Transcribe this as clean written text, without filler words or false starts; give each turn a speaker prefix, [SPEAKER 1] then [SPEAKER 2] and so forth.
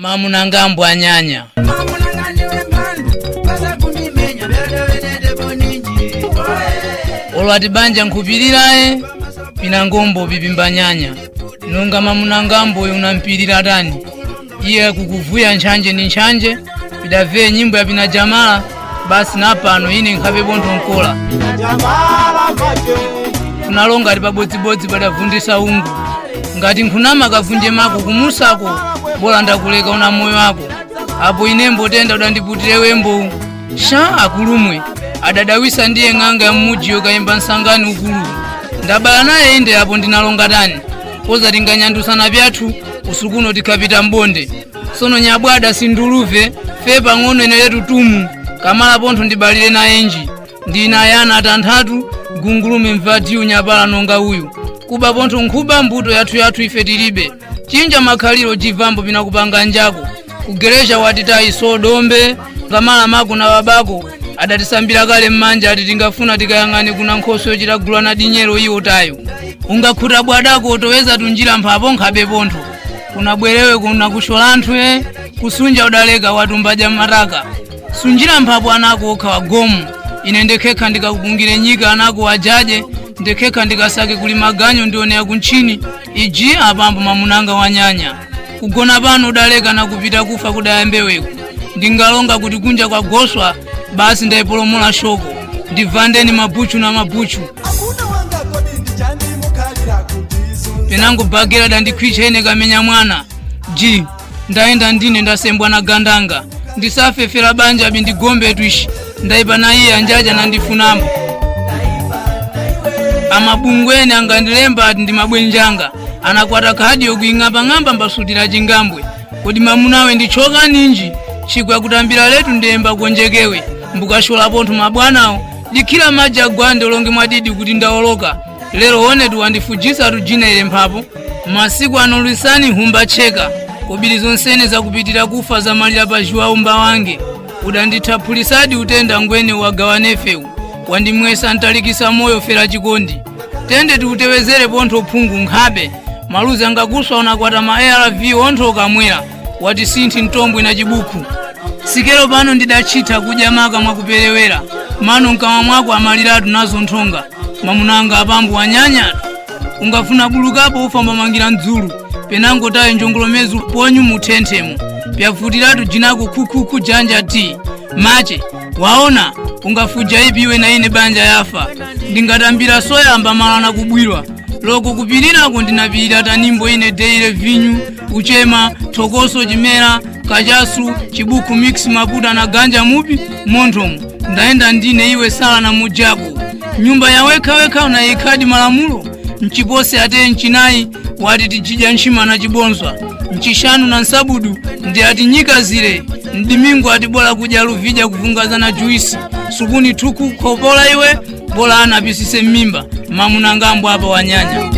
[SPEAKER 1] Mamunangambo anyanya. Olwati banja nkhupiriraye pinangombo pipimbanyanya nonga mamunangambo uyu unampirira tani iye kukuvuya ntchanje ni ntchanje pidaveye nyimbo ya pina jamala basi napano ine nkhape pontho nkola kunalonga ali pabodzibodzi padavundisa ungu ngati nkhunama kavunje mako kumusako bola ndakuleka una moyo wako apo inembo tenda udandiputire wembo sha akulumwe adadawisa ndiye ng'anga ya mmujiyo kayimba nsangani ukulu ndabala naye inde apo ndinalonga tani koza tinganyandusana pyathu usukuno tikhapita mbonde sono nyabwada sinduluve fe pang'ono ine tumu kamala pontho ndibalire nayenji ndina ayana atanthatu gungulume mvatiyu nyapala nonga uyu kuba pontho nkhuba mbuto yathu yathu ife tilibe chinja makhaliro chivambo pinakupanga njako kugeresha watitayi sodombe ngamala mako na babako adatisambira kale mmanja ati tingafuna tikayang'ane kuna nkhoso yochitagulwa na dinyero iwo tayo ungakhuta bwadako utoweza tunjira mphapo nkhabe pontho kunabwerewe kuna kushola anthu kusunja udaleka watumbaja mataka sunjira mphapo anako okha wagomu ine ndekhekha ndikakupungire nyika anako wajaje ndekhekha ndikasake kuli maganyo ndionera kuntchini iji apambo mamunanga wanyanya kugona pano udaleka nakupita kufa kudayambeweku ndingalonga kuti kunja kwa goswa basi ndayipolomola shoko ndivandeni mabuchu na mabuchu penango bagera dandikhwicha ine kamenya mwana ji ndayenda ndine ndasembwa na gandanga ndisafefera banja bindigombe twishi ndayipa na iye anjaja nandifunamo amabungwene angandilemba ati ndi mabwenjanga anakwata khadi yokuing'ambang'amba mbasutira chingambwe kodi mamunawe ndichoka ninji chikwe akutambira letu ndiyemba kuonjekewe mbukashola pontho mabwanawo dikhira madzi agwande ulonge mwadidi kuti ndawoloka lero onetu wandifujisa tujina ile mphapo masiku ano lwisani humba tcheka kobiri zonsene zakupitira kufa zamalira pa jiwaumba wange udandithaphulisadi utenda ngwene wagawanefewu wandimwesa ntalikisa moyo fera chikondi tende tiutewezere pontho phungu nkhabe maluzi angakuswa unakwata ma arv ontho ukamwera wati sinthi mtombwe na chibukhu sikelo pano ndidachitha kudya maka mwakuperewera mano mkamwa mwako amaliratu nazo nthonga mamunanga apambo wanyanyatu ungafuna bulukapo ufamba mangira mdzulu penango tayo njongolomezu ponyu muthenthemo pyavutiratu jinako khukhukhu janja ti mache waona ungafuja ipi iwe na ine banja yafa ndingatambira soyamba malana kubwirwa loko kupirirako ndinapirira tanimbo ine deire vinyu uchema thokoso chimera kachasu chibuku mix maputa na ganja mupi monthomo ndayenda ndine iwe sala na mujako nyumba ya wekhawekha unayikhadi malamulo mchipose ateye mchinayi wati tijidya ntchima na chibonzwa mchishanu na nsabudu ndi ati nyika zile mdimingo ati bola kudya luvija kuvungazana juisi sukuni thuku khopola iwe bola ana apisise m'mimba mamunangambo apa wanyanya.